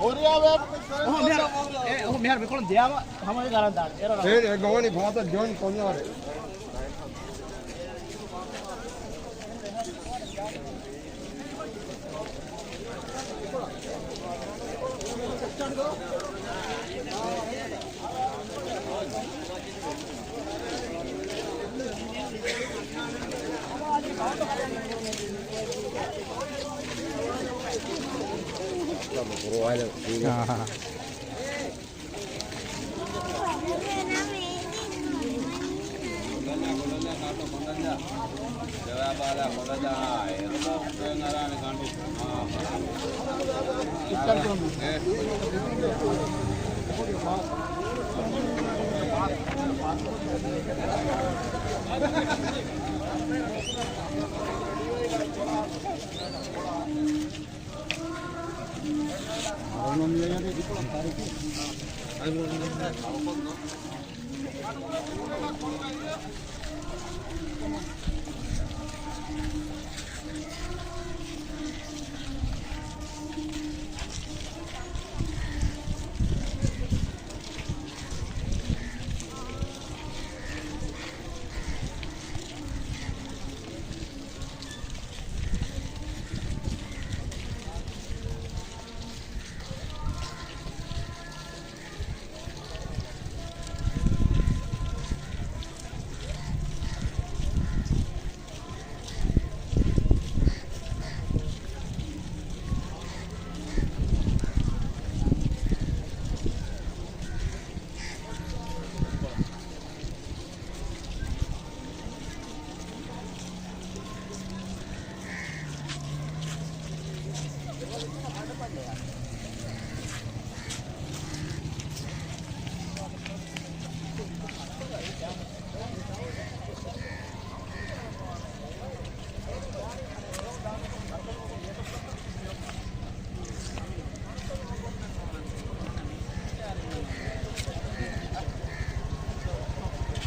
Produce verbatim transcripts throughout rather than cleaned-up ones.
އޮހޮ، މިހާރު، އެ، އޮހޮ، މިހާރު މިކޮޅުން ދިޔާމަ ހަމަވެ ގަރަން ދާނެ. އޭރު ރަ- އޭ، އެ ގޮވަނީ ފާތަށް ޖޮއިން ކޮށްލާރެ. އާ.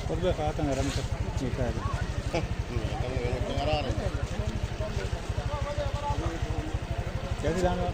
ކޮބާ ފާތަން އަރަމްކަ މިކާގެ. ކެތި ދާން ވާ.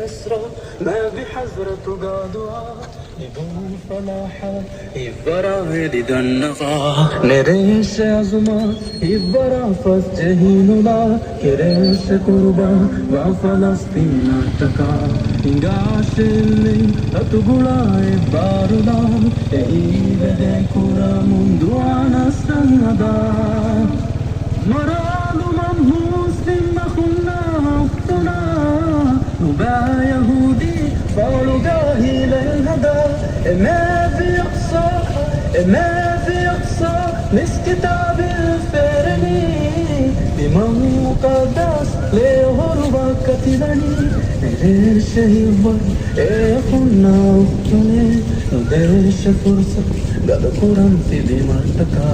ނުސްރަތް މެވި ޙަޟްރަތުގަ ދުޢާ، އެބަ ފަލާޙަށް ހިތްވަރާ އެދި ދަންނަވާ. ނެރޭށެ އަޒުމާ ހިތްވަރާ ފަސް ޖެހި ނުލާ، ކެރޭށެ ޤުރުބާން ވާ ފަލަސްޠީނަށްޓަކާ. ހިނގާށޭ އެންމެން އަތުގުޅާ އެއްބާރުލާ، އެއީ ވެދޭ ކުރަމުން ދުޢާ ނަޞްރަށް ހަދާ. މަރާލުމަށް މުސްލިމް އަޚުންނާ އުޚްތުންނާ، ނުބައި ޔަހޫދީ ފާޅުގަ ހީލަތް ހަދާ. އެ މޭވި އަޤްޞާ، އެ މޭވި އަޤްޞާ މިސްކިތާ ބިލް ފޭރެނީ. ބިމަށް މުޤައްދަސް ލޭ އޮހޮރުވާ ކަތިލަނީ. ނެރޭށެ ހިތްވަރު އެ އަޚުންނާ އުޚްތުންނޭ، ނުދޭށެ ފުރުޞަތު ގަދަކުރަން ތިބިމަށްޓަކާ.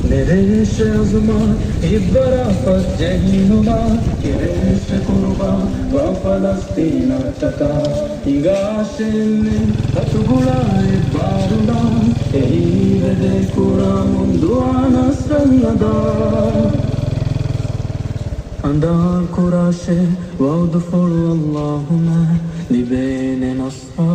ނެރޭށެ އަޒުމާ ހިތްވަރާ ފަސް ޖެހި ނުލާ، ކެރޭށެ ޤުރުބާން ވާ ފަލަސްޠީނަށްޓަކާ. ހިނގާށޭ އެންމެން އަތުގުޅާ އެއްބާރުލާ، އެއީ ވެދޭ ކުރަމުން ދުޢާ ނަޞްރަށް ހަދާ. ހަނދާން ކުރާށޭ ވަޢުދުފުޅު އައްލާހުމެން ލިބޭނެ ނަޞްރާ.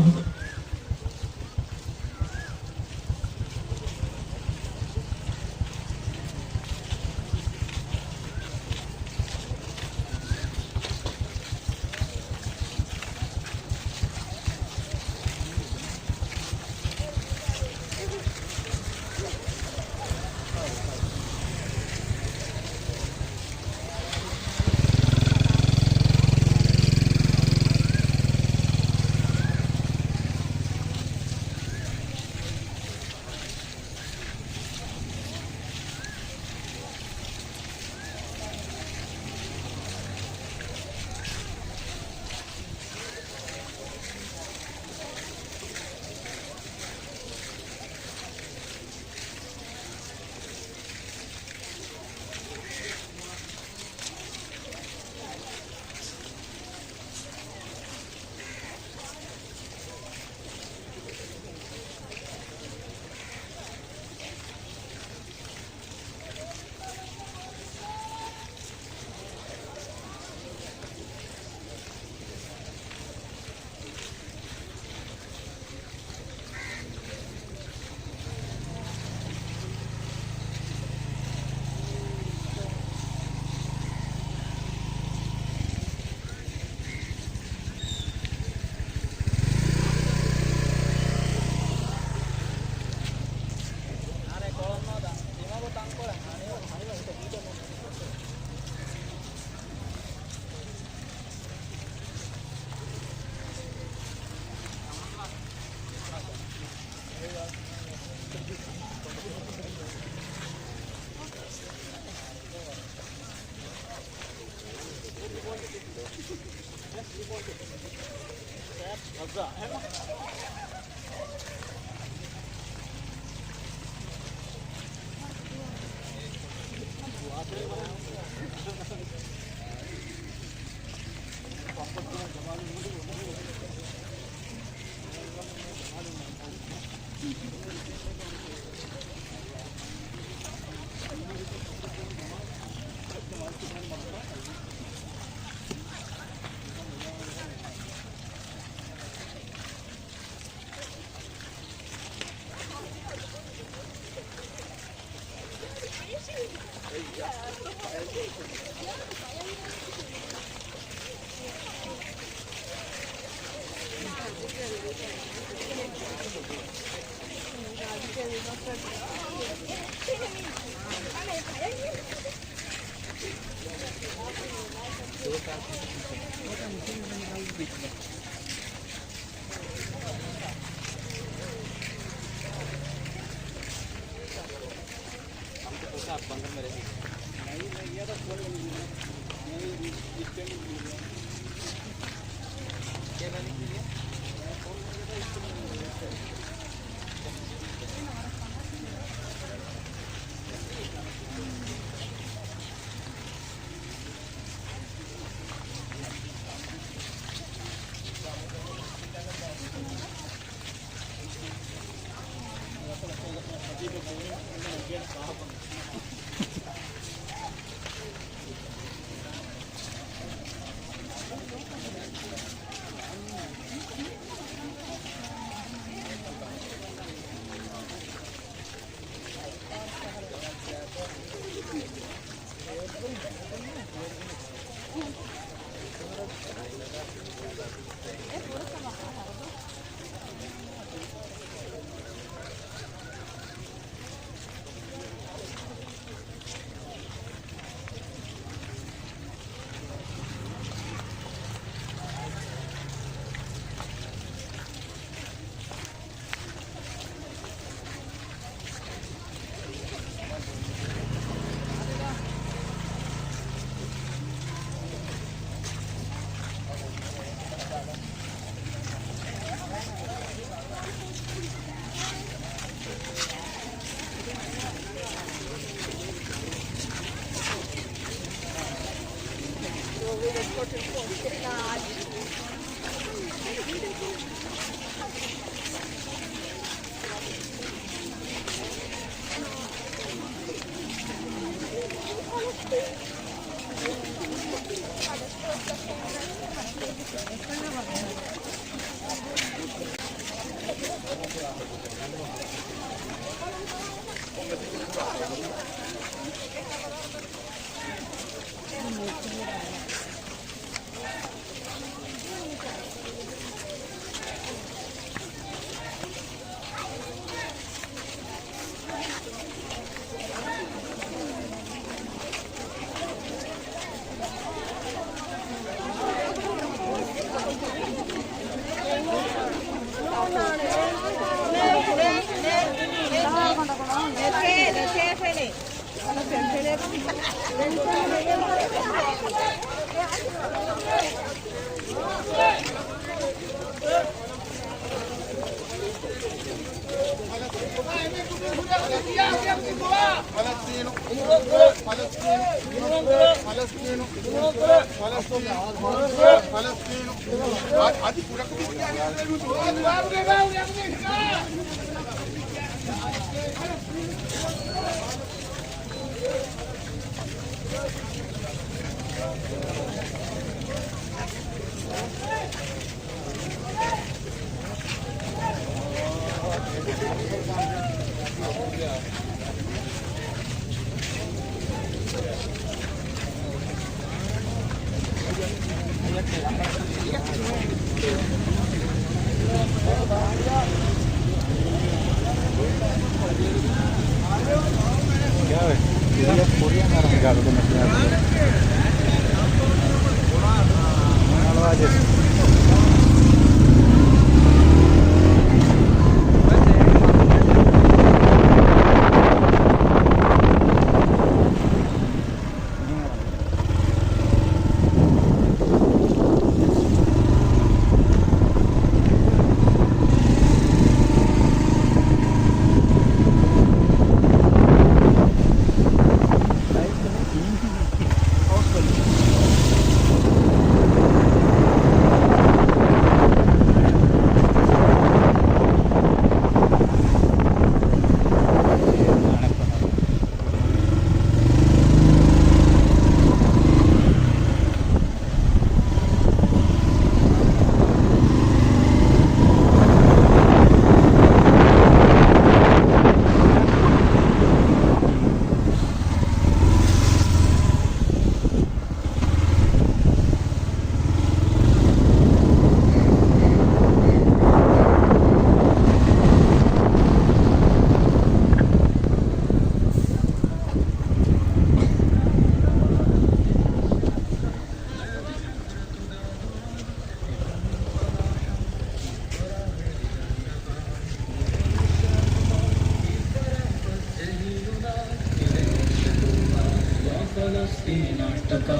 ފަލަސްތީނަށްޓަކާ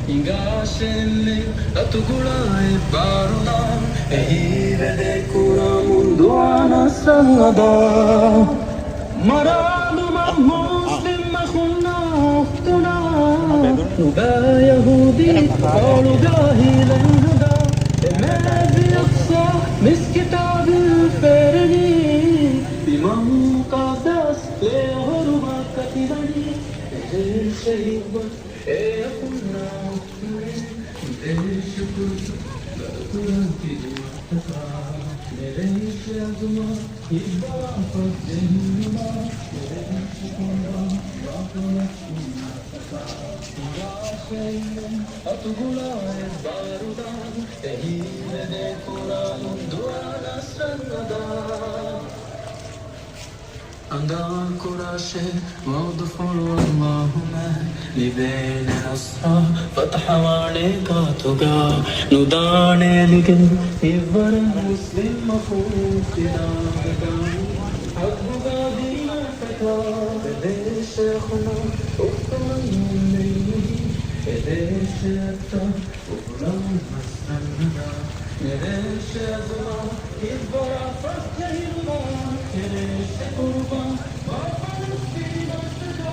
ހިނގާށޭ އެންމެ އަތުގުޅާ އެއްބާރުލާން، އެހީވެދޭ ކުރަމުން ދުޢާ ނަޞްރަށް އަދާ. މަރާލުމަށް މުސްލިމް އަޚުންނާ އުޚްތުނާ، ނުބައި ޔަހޫދީ ފާޅުގަ ހީލަތް ހަދާ. އެ މޭޒު އަޤްޞާ މިސްކިތާ ބިލް ފެރެނީ، ބިމަށް މުޤައްދަސް ލޭ އޮހޮރުމަށް ކަތިލަނީ. އެ ޝަހީދު އެ އަޚުންނާ އުޚްތުން، ދޭށެ ކުރުސު ގަދަކުރަން ތިބި މަށްޓަކާ. މި ރޭށެ އަޒުމާ ހިތްވަރާ ފަސްޖެހި ނުލާ، މި ރޭށެ ކުރުބާން ވާ ފަލަސްތީނަށްޓަކާ. ހިނގާށޭ އެންމެ އަތުގުޅާ އެއްބާރުލާން، އެހީވެދޭ ކުރަމުން ދުޢާ ނަޞްރަށް އަދާ. އަދާކުރާށޭ ވަޢުދުފުޅު އައްލާހުމެ، ލިބޭނެ ނަޞްރާ ފަތްޙަވާނެ ގާތުގަ. ނުދާނެ ލިގެން ހިތްވަރެއް މުސްލިމް އަޚުން ފިދާވެގަން، ޙައްޤުގަ ދީނަށްޓަކާ. އެ ދޭށެ އަޚުންނާ އުޚްތުން އެންމެ އިންނަނީ، އެ ދޭށެއަށްޓަކާ. އުފުލަމުން ނަޞްރަށް އަދާ. މި ރޭށެ އަޒުމާ ހިތްވަރާ ފަސްޖެހި ނުލާ، އެ ރޭށެ ކުރުބާން ވާ ފަލަސްތީނަށްޓަކާ.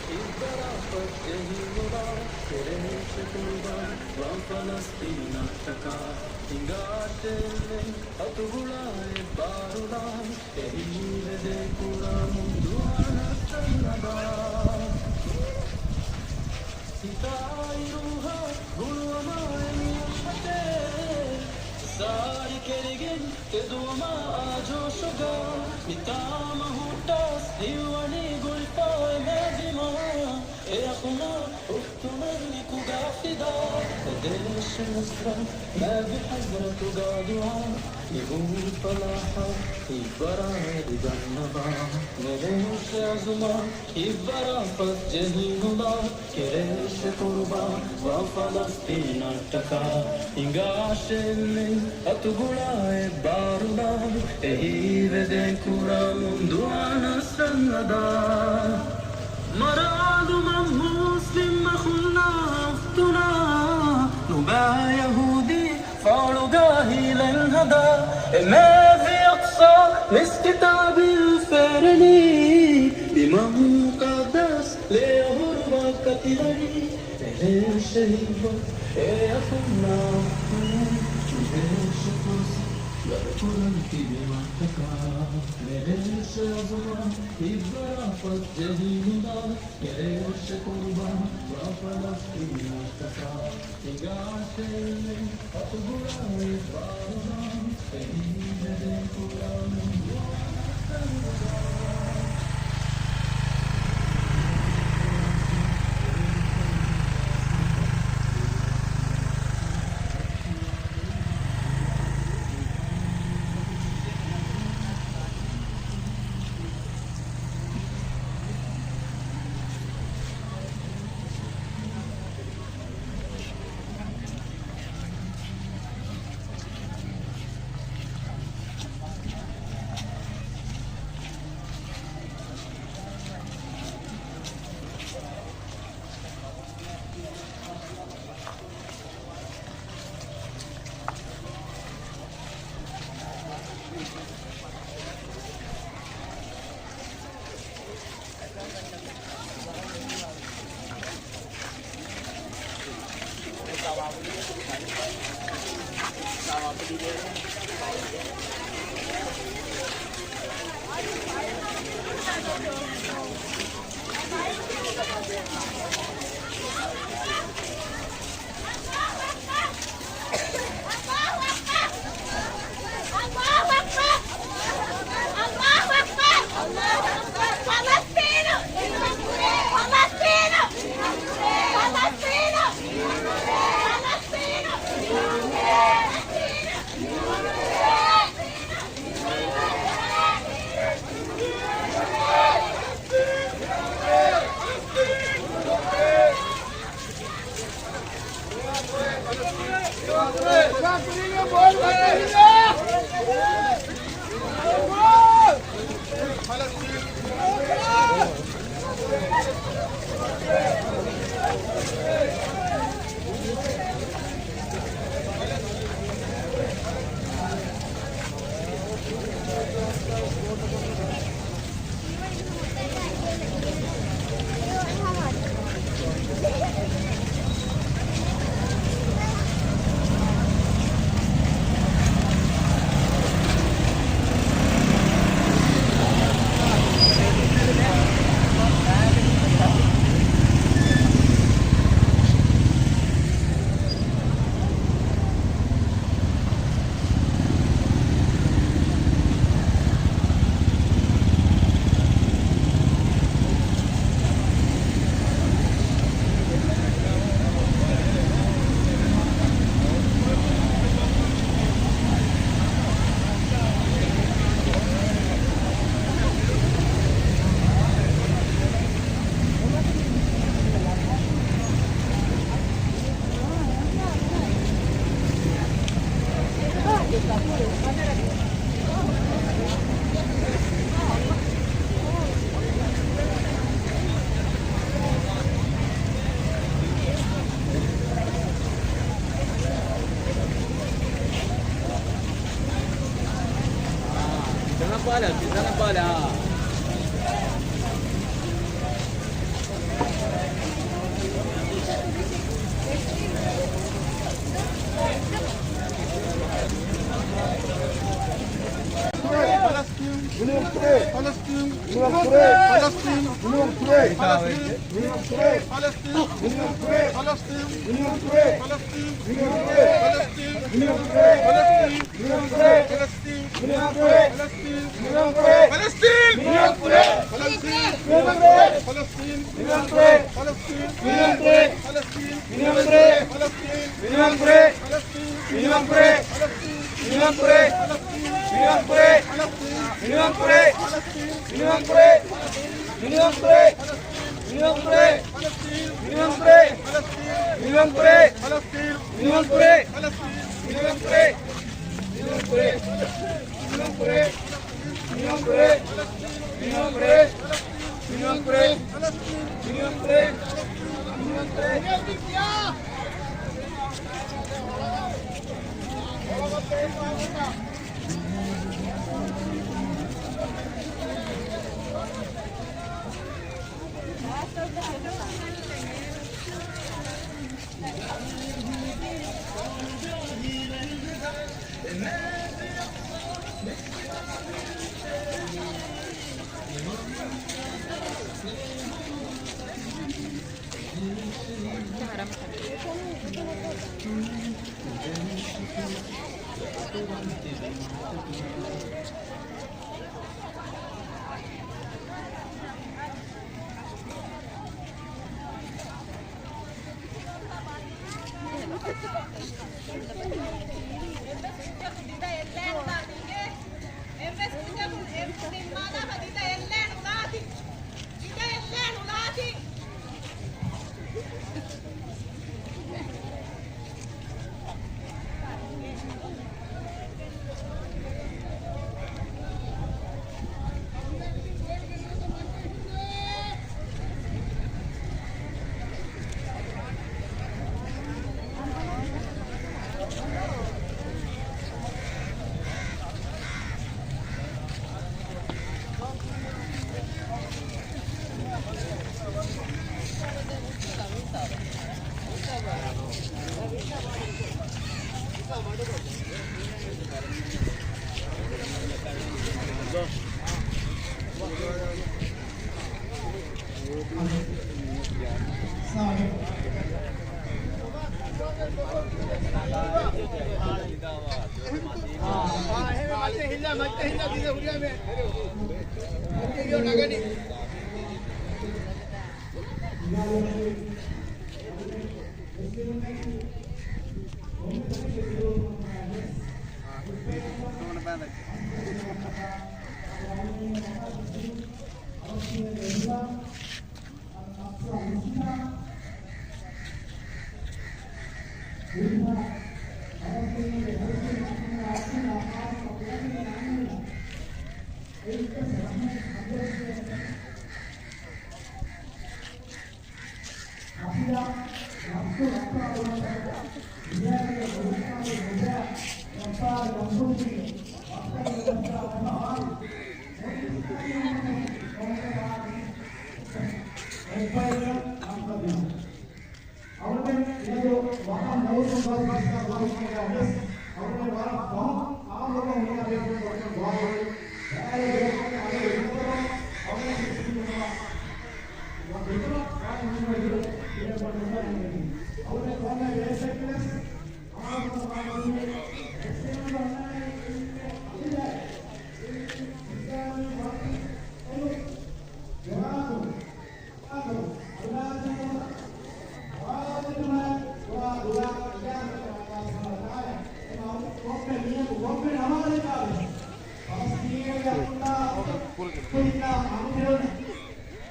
ހިތްވަރާ ފަސްޖެހި ނުލާ، އެ ރޭށެ ކުރުބާން ވާ ފަލަސްތީނަށްޓަކާ. ހިނގާށޭ އެންމެ އަތުގުޅާ އެއްބާރުލާން، އެހީވެދޭ ކުރަމުން ދުޢާ ނަޞްރަށް އަދާ. ހިތާއި ރޫޙާ ގުޅުވަމާ އެ މިއަށް ހަތޭ، ސާރި ކެރިގެން ތެދުވަމާ އާ ޖޯޝުގަ. މިތާމަ ހުއްޓާސް ހިތްވަނީ ގުޅިފަ އެ މޭބިމާ. އެ އަޚުންނާ އުޚްތުން އެކުގަ ފިދާ، އެ ދޭށެ ނަޞްރަށް މޭބި ޙަޟްރަތުގަ ދުޢާ. މި ހުރި ފަލާޙަށް ހިތްވަރާ އެދިގަންނަވާ. މި ރޭށެ އަޒުމާ ހިތްވަރާ ފަސްޖެހި ނުލާ، އެ ރޭށެ ޤުރުބާން ވާ ފަލަސްޠީނަށްޓަކާ. ހިނގާށޭ އެންމެން އަތުގުޅާ އެއްބާރުލާން، އެހީވެދޭން ކުރަމުން ދުޢާ ނަޞްރަށް އަދާ. މަރާލުމަށް މުސްލިމް އަޚުންނާ އުޚްތުންނާ، ނުބައި ޔަހޫދީ ފާޅުގަ ހީލަތް ހަދާ، އެ މޭޒު އަޤްޞާ މިސްކިތާ ބިލް ފެރެނީ، ބިމަށް މުޤައްދަސް ލޭ އޮހޮރުމަށް ކަތިލަނީ، އެ ރޭށެ ހިތްވަރު އެ އަޚުންނާ އުޚްތުން، އެ ރޭށެ ކުރުސު ގަދަކުރަން ތިބި މަށްޓަކާ، އެ ރޭށެ އަޒުމާ ހިތްވަރާ ފަސްޖެހި ނުލާ، އެ ރޭށެ ޤުރުބާން ވާ ފަލަސްޠީނަށްޓަކާ. ހިނގާށޭ އެންމެން އަތުގުޅާ އެއްބާރުލާން، އެހީވެދޭން ކުރަމުން ދުޢާ ނަޞްރަށް އަދާ.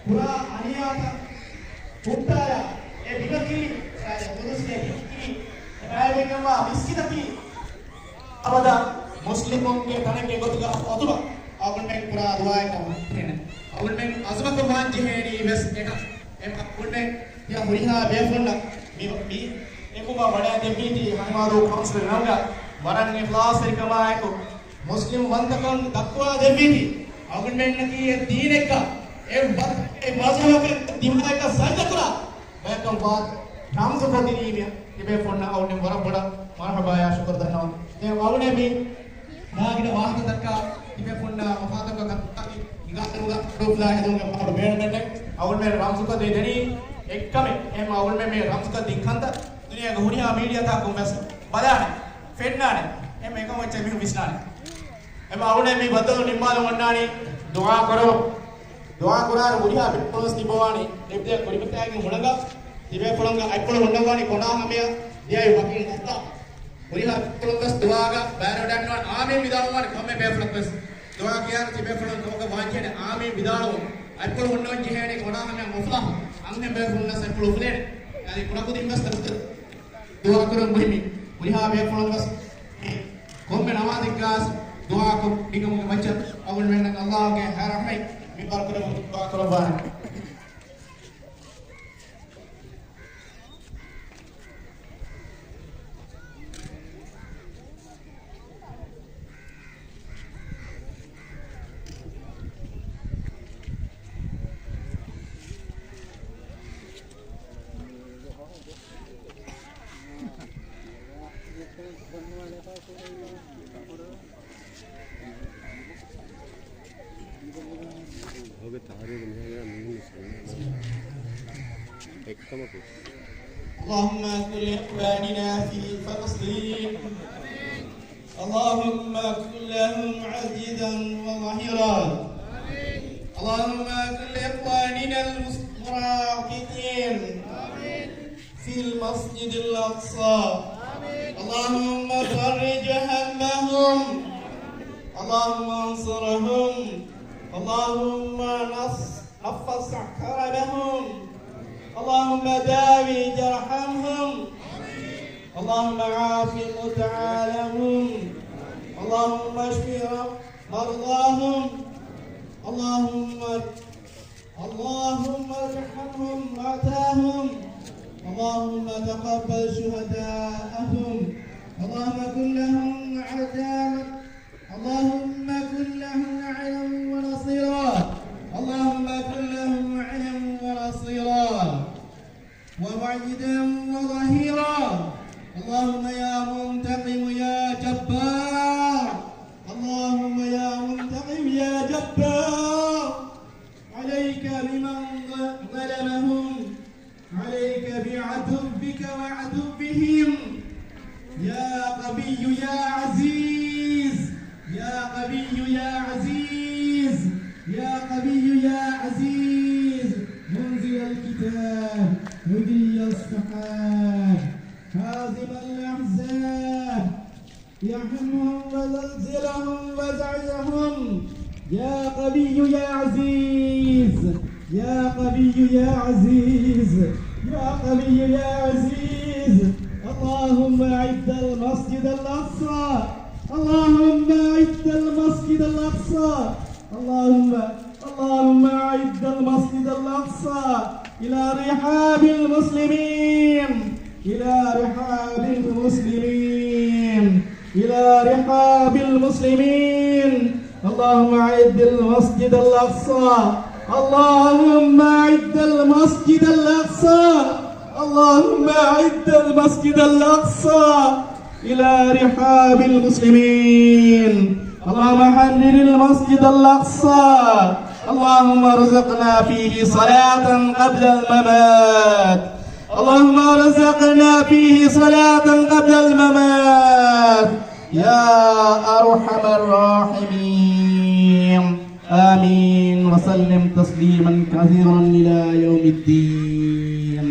ކުރާ އަނިޔާތައް ހުއްޓާލާ، އެ ބިމަކީ، އެ ޤުދުސްގެ ބިމަކީ، އެ ބައިވެގެންވާ މިސްކިތަކީ، އަބަދާ މުސްލިމުންގެ ތަނެއްގެ ގޮތުގަ އަތުވާ އަޅުގަނޑުމެން ކުރާ ދުޢާއެއް ކަމަށް ފެނޭ. އަޅުގަނޑުމެން ޢަޒުމަތު ވާން ޖެހޭނީ ވެސް އެކަން. އެ އަޅުގަނޑުމެން ތިޔަ ހުރިހާ ބޭފުޅުންނަށް މި، މި އެކުގަ ވަޑައި ދެއްވީތީ ހަނިމާދޫ ކައުންސިލުގެ ނަމުގަ ވަރަށް އިޚްލާޞްތެރިކަމާއެކު މުސްލިމް ވަންތަކަން ދައްކުވާ ދެއްވީތީ. އަޅުގަނޑުމެންނަކީ އެ ދީނެއްގަ، އެ ވަ-، އެ މަޒްހަބެއް ދިމާއަކަށް ސަޖްދަކުރާ ބަޔަކަށް ވާ ރަމްޒުކޮށްދިނީމެ ތިބޭފުޅުންނަށް އަޅުގަނޑުމެން ވަރަށް ބޮޑަށް މަރުޙަބާޔާ ޝުކުރު ދަންނަވަން. ދެން އަޅުގަނޑުމެން މި ނާގިނަ ވާހަކަތަކަށް ތިބޭފުޅުންނާ މަފާތަކަށް ހިނގާ ހިނގާ ބޭނުމެއް ނެތް. އަޅުގަނޑުމެން ރަމްޒުކޮށްދޭ ދެނީ އެއްކަމެއް. އެހެން އަޅުގަނޑުމެން މި ރަމްޒުކޮށްދިން ކަންތައް ދުނިޔޭގެ ހުރިހާ މީޑިއާތަކުން ވެސް ބަލާނެ، ފެންނާނެ. އެހެން އެކަމަށް އެއްޗެއް މީހުން ވިސްނާނެ. އެމަ އަޅުގަނޑު މި ބައްދަލު ނިންމާލުން އޮންނާނީ ދުޢާ ކުރަމުން. ދުޢާ ކުރާއިރު ހުރިހާ ބޭފުޅުން ވެސް ތިބަވާނީ ރެބްދެއަށް ކުރިމަތިވެގެން ހުންނަން. ތިބޭފުޅުންގެ އަތްޕުޅު ހުންނަންވާނީ ކޮނާ ހަމަޔަށް ދިޔައި ވަކިން އައްތާ. ހުރިހާ ބޭފުޅުން ވެސް ދުޢާގަ ބައިވެރިވެވަޑައިގަންނަވާނެ. އާމީން ވިދާޅުވާނެ ކޮންމެ ބޭފުޅަކު ވެސް. ދުޢާ ކިޔާއިރު ތިބޭފުޅުން ކަމަކަށް ވާންޖެހޭނެ އާމީން ވިދާޅުވުން. އަތްޕުޅު ހުންނަވަން ޖެހޭނީ ކޮނާ ހަމަޔަށް މުފްލާހު. އަންހެން ބޭފުޅުންނަށް އަތްޕުޅު އުފުލޭނެ. އަދި ކުޑަކުދިން ވެސް ދަރުތަ ދުޢާ ކުރުން މުހިއްމީ. ހުރިހާ ބޭފުޅުން ވެސް ކޮންމެ ނަމާދެއްގަސް ދުޢާކޮށް މިކަމުގެ މައްޗަށް އަޅުގަނޑުމެންނަށް އައްލާހުގެ ހަ-، ރަޙްމަތް މި ބަރުކަލަމުން ދުޢާ ކުރައްވާނެ. އެއްކަމަކު. اللهم كن لإخواننا في فلسطين. اللهم كن لهم عزيزا وظهيرا. اللهم كن لإخواننا المراقدين في المسجد الأقصى. اللهم فرج همهم. اللهم انصرهم. اللهم نص-، نفس كربهم. اللهم داوي جرحهم. اللهم عاف مبتلاهم. اللهم اشف مرضاهم. اللهم اللهم ارحمهم موتاهم. اللهم تقبل شهداءهم. اللهم كن لهم عزاما. اللهم كن لهم عونا ونصيرا. اللهم كن لهم عونا ونصيرا ومعيدا وظهيرا. اللهم يا منتقم يا جبار. اللهم يا منتقم يا جبار. عليك بمن ظلمهم، عليك بعدوك وعدوهم، يا قوي يا عزيز، يا قوي يا عزيز، يا قوي يا عزيز، منزل الكتاب، مجري السحاب، هازم الأحزاب، ارحمهم وزلزلهم وزعزعهم. يا قوي يا عزيز، يا قوي يا عزيز، يا قوي يا عزيز. اللهم أعد المسجد الأقصى. اللهم أعد المسجد الأقصى. اللهم، اللهم أعد المسجد الأقصى إلى رحاب المسلمين، إلى رحاب المسلمين، إلى رحاب المسلمين. اللهم أعد المسجد الأقصى. اللهم أعد المسجد الأقصى. اللهم أعد المسجد الأقصى إلى رحاب المسلمين. اللهم حرر المسجد الأقصى. اللهم ارزقنا فيه صلاة قبل الممات. اللهم ارزقنا فيه صلاة قبل الممات يا أرحم الراحمين. آمين. وسلم تسليما كثيرا إلى يوم الدين.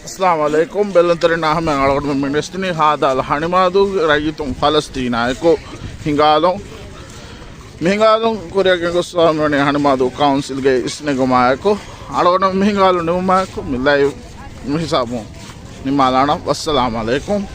އައްސަލާމު ޢަލައިކުމް. ބެލުންތެރިންނާ ހަމަ އަޅުގަނޑުމެން މި ނިސްތިނީ ހާދާލް ހަނިމާދޫގެ ރައްޔިތުން ފަލަސްތީނާއެކު ހިނގާލުން. މި ހިނގާލުން ކުރިއަށް ގެންގޮސްފާވަނީ ހަނިމާދޫ ކައުންސިލްގެ އިސްނެގުމާއެކު، އަޅުގަނޑު މި ހިނގާލުން ނިމުމާއެކު މި ލައިވް މި ހިސާބުން ނިންމާލާނަން. ވައްސަލާމު ޢަލައިކުމް.